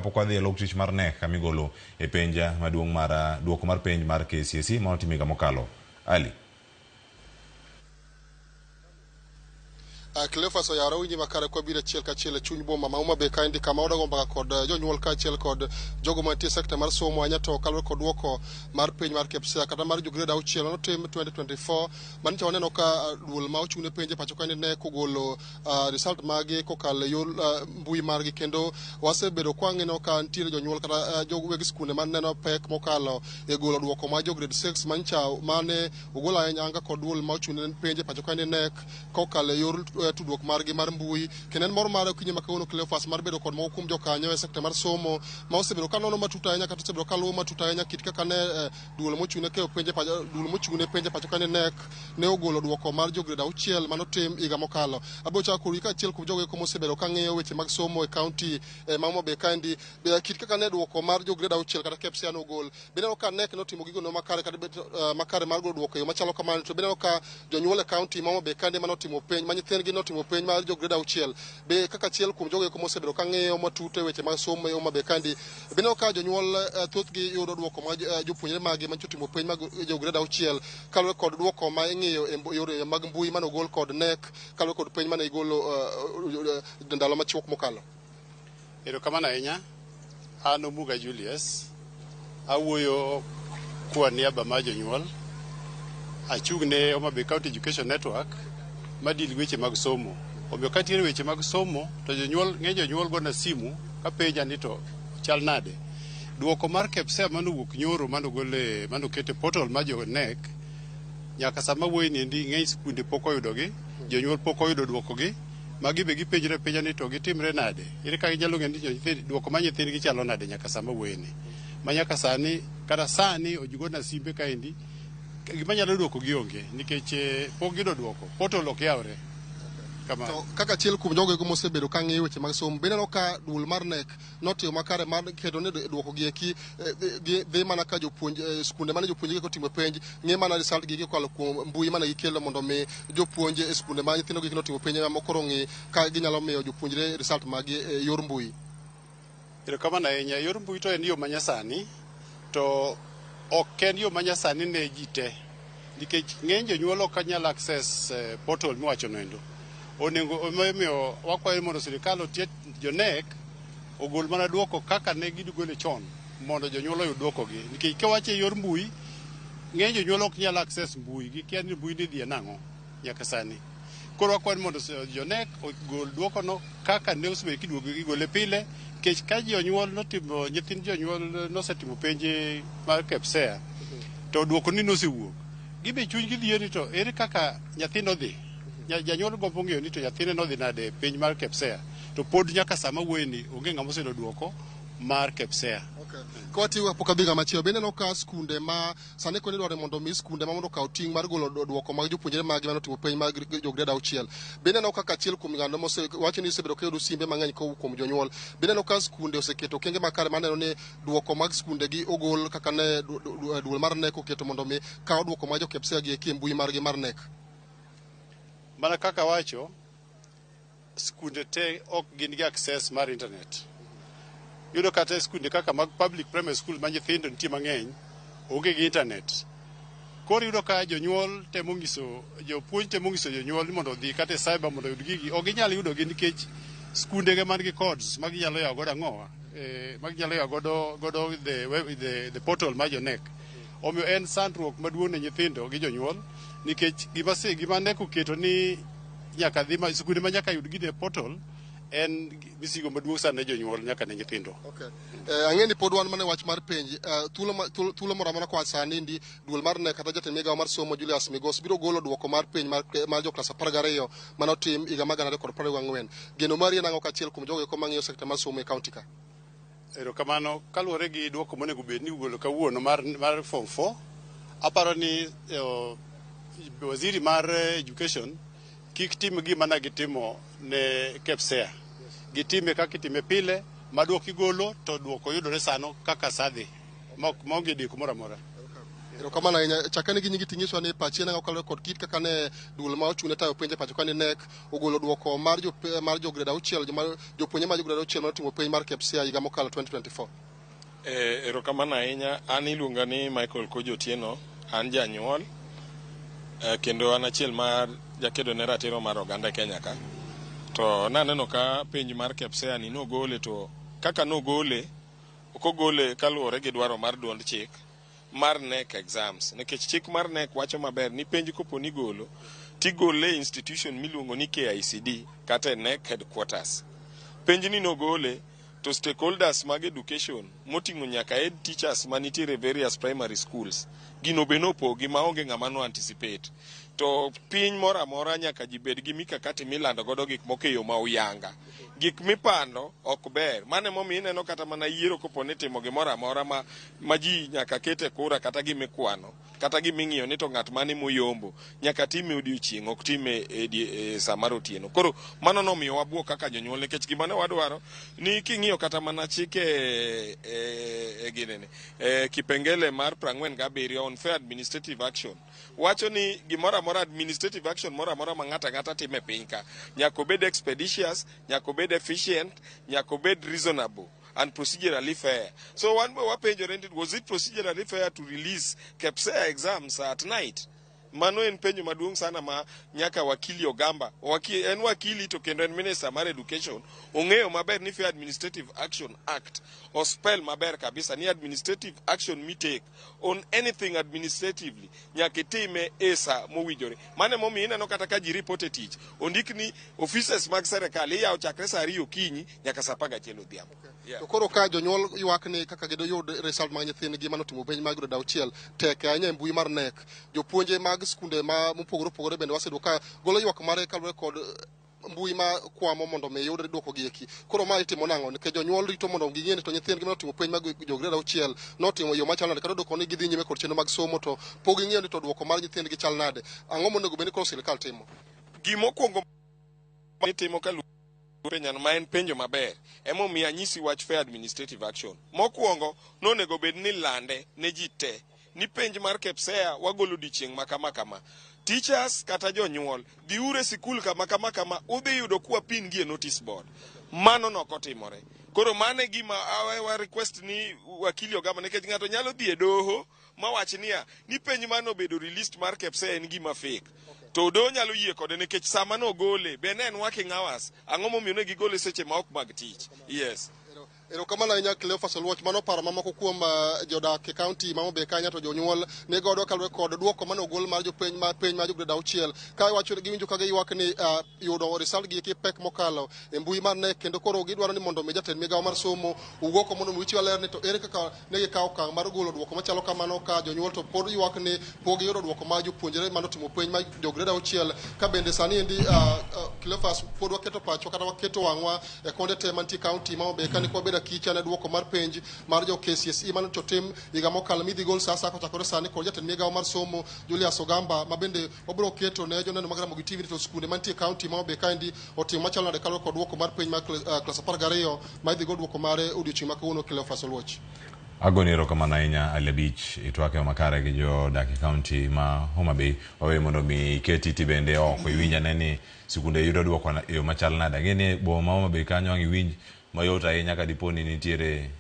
Kapok wadhi e lok tich mar KNEC kamigolo e penj maduong' mar duoko mar penj mar KCSE manotim higa mokalo. Ali. Cleophas Oyaro winji makare kwa biro achiel kachiel e chuny boma ma Homa Bay kaendi kama wadago mbaka kod jonyuol kaachiel kod jogo mantie e sekta mar somo ahinya to kaluwore kod duoko mar penj mar KPSEA kata mar jo grade auchiel manotim 2024 manyicha waneno ka duol ma ochung' ne penj e pacho kaendi ne kogolo result magi kokalo e yor mbui margi kendo wasebedo kwa ng'eno ka nitiere jonyuol kata weg skunde maneno pek mokalo e golo duoko mar jo grade 6 manyicha mane ogol ahinya anga kod duol ma ochung' ne penj e pacho kaendi KNEC kokalo e yor tudruok margi mar mbui. Kendo en mor mara okinyi ma kawuono Cleophas mar bedo kod moko kuom jokanyo e sekta mar somo ma osebedo ka nono matut ahinya kata osebedo ka luwo matut ahinya kit kaka ne duol mochung' ne keyo penj e pacho duol mochung' ne penj e pacho ka ne KNEC ne ogolo duoko mar jo grade auchiel manotim higa mokalo. Abiro chako kodi ka achiel kuom jogo eko mosebedo ka ng'iyo weche mag somo e kaunti ma Homa Bay kaendi. Kit kaka ne duoko mar jo grade auchiel kata KPSEA nogol, be ineno ka KNEC notimo gigo no makare kata bet makare mar golo duoko e yo machalo kamano, to be ineno ka jonyuol e kaunti ma Homa Bay kaendi manotimo penj ma nyithindgi notimo penj mar jo grade auchiel, be kaka achiel kuom jogo eko mosebedo ka ng'iyo matut e weche mag somo e Homa Bay kaendi, be ineno ka jonyuol thothgi yudo duoko mag jopuonjre maggi manyicho timo penj mag jo grade auchiel kaluwore kod duoko ma ing'iyo e yore mag mbui manogol kod KNEC kaluwore kod penj mane igolo ndalo machuok mokalo? Erokamano ahinya. An Omuga Julius. Awuoyo kwa niaba mar jonyuol. Achung' ne Homa Bay County Education Network ma deal gi weche mag somo. Omiyo ka nitiere weche mag somo to jonyuol ng'eny jonyuol gona simu kapenja ni to chal nade. Duoko mar KPSEA manowuok nyoro manogol e manoket e portal mar jo KNEC nyaka sama awuoye ni endi ng'eny skunde pok oyudogi, jonyuol pok oyudo duokogi. Magi be gipenjre apenja ni to gitimre nade? Ere kaka ginyalo ng'eyo ni duoko mar nyithindgi chalo nade nyaka sama awuoye ni? Ma nyaka sani, kata sani ojigona simbe kaendi, gima nyalo duoko gi onge nikech pok giyudo duoko. Portal ok yawre. Kamano. To kaka achiel kuom jogo eko mosebedo ka ng'iyo weche mag somo, be ineno ka duol mar KNEC notimo makare mar keto ni duoko gi eki dhi mana ka jopuonj skunde mane jopuonj gi otimo penj ng'i mana result gi kokalo kuom mbui mane gikelo mondo mi jopuonj e skunde ma nyithindo gi notimo penj ema koro ng'i ka ginyalo miyo jopuonjre result magi e yor mbui. Erokamano ahinya. Yor mbui to en yo manyasani, to ok en yo manyasani ne ji te. Nikech ng'eny jonyuol ok nyal access portal miwacho no endo. Onego omiyo wakwayo mondo sirikal otie jo KNEC ogol mana duoko kaka ne gigole chon mondo jonyuol oyud duokogi. Nikech kiwacho e yor mbui, ng'eny jonyuol ok nyal access mbui, gikia ni mbui ni dhiye nang'o nyaka sani. Koro wakwayo ni mondo jo KNEC ogol duokono kaka ne osebedo kiduogo igole pile, nikech ka jonyuol notimo nyithind jonyuol nosetimo penj mar KPSEA to duoko ni nosewuok, gibe chunygi dhiyo ni to ere kaka nyathi nodhi. Janyuol gombo ng'eyo ni to nyathine nodhi nade e penj mar KPSEA, to pod nyaka sama wuoye ni onge ng'ama oseyudo duoko mar KPSEA. Okay. Kawatiyo kapok adhi ng'ama chielo, be ineno ka skunde ma sani koni idwaro mondo mi skunde ma mondo okaw ting' mar golo duoko mag jopuonjre maggi mane otimo penj mag jo grade auchiel. Be ineno kaka achiel kuom ng'ano mose wacho ni osebedo kayudo simbe mang'eny kowuok kuom jonyuol. Be ineno ka skunde oseketo okenge makare mar neno ni duoko mag skunde gi ogol kaka ne duol mar KNEC oketo mondo mi kaw duoko mag jo KPSEA gi eki e mbui margi mar KNEC? Mana kaka awacho, skunde te ok gin gi access mar internet. Iyudo kata e skunde kaka mag public primary school ma nyithindo nitie mang'eny, onge gi internet. Koro iyudo ka jonyuol temo nyiso, jopuonj temo nyiso jonyuol ni mondo odhi kata e cyber mondo oyud gigi, ok ginyal yudogi nikech skunde ge man gi codes ma ginyalo yawo godo ang'owa, ma ginyalo yawo godo, godo the portal mar jo KNEC. Omiyo en sandruok maduong' ne nyithindo gi jonyuol nikech gima, gima KNEC oketo ni nyaka dhi ma, skunde ma nyaka yud gini e portal en misigo maduong' sana ne jonyuol nyaka ne nyithindo. Okay. Ang'e ni pod wan mana e wach mar penj. Thuolo moro amora koa sani ndi duol mar KNEC kata jatend migawo mar somo Julius Migos biro golo duoko mar penj mar jo klas 12 manotim higa mar 2024. Geno mari en ang'o kaachiel kuom jogo eko mang'iyo sekta mar somo e kaunti ka? Erokamano. Kaluwore gi duoko monego bed ni igolo kawuono mar form 4, aparo ni waziri mar education kik tim gima ne gitimo ne KPSEA. Gitime kaka itime pile, ma duoko igolo to duoko yudore sano kaka sa dhi, maonge deko moro amora. Erokamano ahinya. Chakane gi nyingi ting'iswa ni pachi en ang'o kaluwore kod kit kaka ne duol ma ochung' ne tayo penj e pacho ka ni KNEC ogolo duoko mar jo mar jo grade auchiel jopuonjre mar jo grade auchiel manotimo penj mar KPSEA higa mokalo 2024. Erokamano ahinya. An iluonga ni Michael Kojo Otieno. An janyuol kendo an achiel mar jakedo ne ratiro mar oganda e Kenya ka. To naneno ka penj mar KPSEA ni nogole, to kaka nogole, ok ogole kaluwore gi dwaro mar duond chik mar KNEC exams, nikech chik mar KNEC wacho maber ni penj kopo ni golo tigole e institution miluongo ni KICD kata e KNEC headquarters. Penj ni nogole to stakeholders mag education moting'o nyaka head teachers manitiere various primary schools, gino be nopogi maonge ng'ama no anticipate. To piny moro amora nyaka ji bed gi mikakati milando godo gik moko e yo ma uyanga. Gik mipando ok ber. Mano emomiyo ineno kata mana yiero kopo ni timo gimoro amora ma ji nyaka kete kura, kata gimikwano, kata giming'iyo ni to ng'at mane moyombo, nyaka time odiochieng', ok time e sa mar otieno. Koro mano nomiyo wabuok kaka jonyuol, nikech gima ne wadwaro ni king'iyo kata mana chike e ginene kipengele mar 47 on fair administrative action wacho ni gimoro amora, administrative action moro amora ma ng'ato ang'ata timo e piny ka, nyaka obed expeditious, nyaka obed efficient, nyaka obed reasonable and procedurally fair. So wan be wapenjore ni, was it procedurally fair to release KPSEA exams at night? Mano en penjo maduong' sana ma nyaka wakili Ogamba en wakili to kendo en minister mar education, ong'eyo maber ni Fair Administrative Action Act ospell maber kabisa ni administrative action mitake on anything administratively nyaka itime e sa mowinjore. Mano emomiyo ineno kata ka ji report e tich, ondik ni offices mag serikal iyawo chakre sa 2 okinyi nyaka sa 11 odhiambo. To koro ka jonyuol ywak ni kaka gidoyud result mag nyithindgi manotimo penj mag grade auchiel tek ahinya e mbui mar KNEC, jopuonje mag skunde ma mopogore opogore bende waseyudo ka golo ywak mare kaluwore kod mbui ma kwamo mondo mi yud duoko gi eki. Koro ma itimo nang'o? Nikech jonyuol rito mondo ging'e ni to nyithindgi manotimo penj mag jo grade auchiel notimo yo machal nade, kata duoko ni gidhi nyime kod chenro mag somo to pok ging'eyo ni to duoko mar nyithindgi chal nade. Ang'o monego bed ni koro sirikal timo? Gimokwongo mitimo kaluwore penjano, ma en penjo maber, emomiyo anyisi wach fair administrative action. Mokwongo nonego bed ni lande ne ji te ni penj mar KPSEA wagolo odiochieng' ma kama kama. Teachers kata jonyuol, dhiuru e sikul kama kama kama, udhi yudo kwa pin gi e notice board. Mano nokotimore. Koro mano e gima wa request ni wakili Ogamba, nikech ng'ato nyalo dhi e doho mawach niya ni penj mane obedo released mar KPSEA en gima fake. To doho nyalo yie kode nikech sama nogole be ne en working hours. Ang'o momiyo ne gigole seche ma ok mag tich? Yes. Erokamano ahinya, Cleophas Oluoch. Mano paro mamoko kuom jodak e kaunti ma Homa Bay kanyo to jonyuol ni godo kaluwore kod duoko mane ogol mar jopenj mar penj mar jo grade auchiel, ka iwacho giwinjo ka giywak ni yudo result gi eki pek mokalo e mbui mar KNEC, kendo koro gidwaro ni mondo mi jatend migawo mar somo owuo mondo mi wichiwa ler ni to ere kaka ne gikawo okang' mar golo duoko machalo kamano, ka jonyuol to pod ywak ni pok giyudo duoko mar jopuonjre manotimo penj mar jo grade auchiel. Ka bende sani endi, Cleophas, pod waketo pachwa kata waketo wang'wa e konde te mantie kaunti ma Homa Bay ka ni kwabedo akicha ne duoko mar penj mar jo KCSE mane otim higa mokalo midhi gol sa asaya kochakore sani kod jatend migawo mar somo Julius Ogamba, ma bende wabiro keto ne joneno mag Ramogi TV to skunde mantie kaunti ma Homa Bay kaendi otimo machalo nade kaluwore kod duoko mar penj mar klas 12 ma idhi gol duoko mare odiochieng' ma kawuono. Cleophas Oluoch. Agoni erokamano ahinya, Ali Abich, itwak e makare gi jodak e kaunti ma Homa Bay. Waweyo mondo mi iket iti bende oko iwinj ane ni sikunde yudo duoko e yo machal nade. Ang'e ni e boma ma Homa Bay kanyo ang' iwinj mayot ahinya ka dipo ni nitiere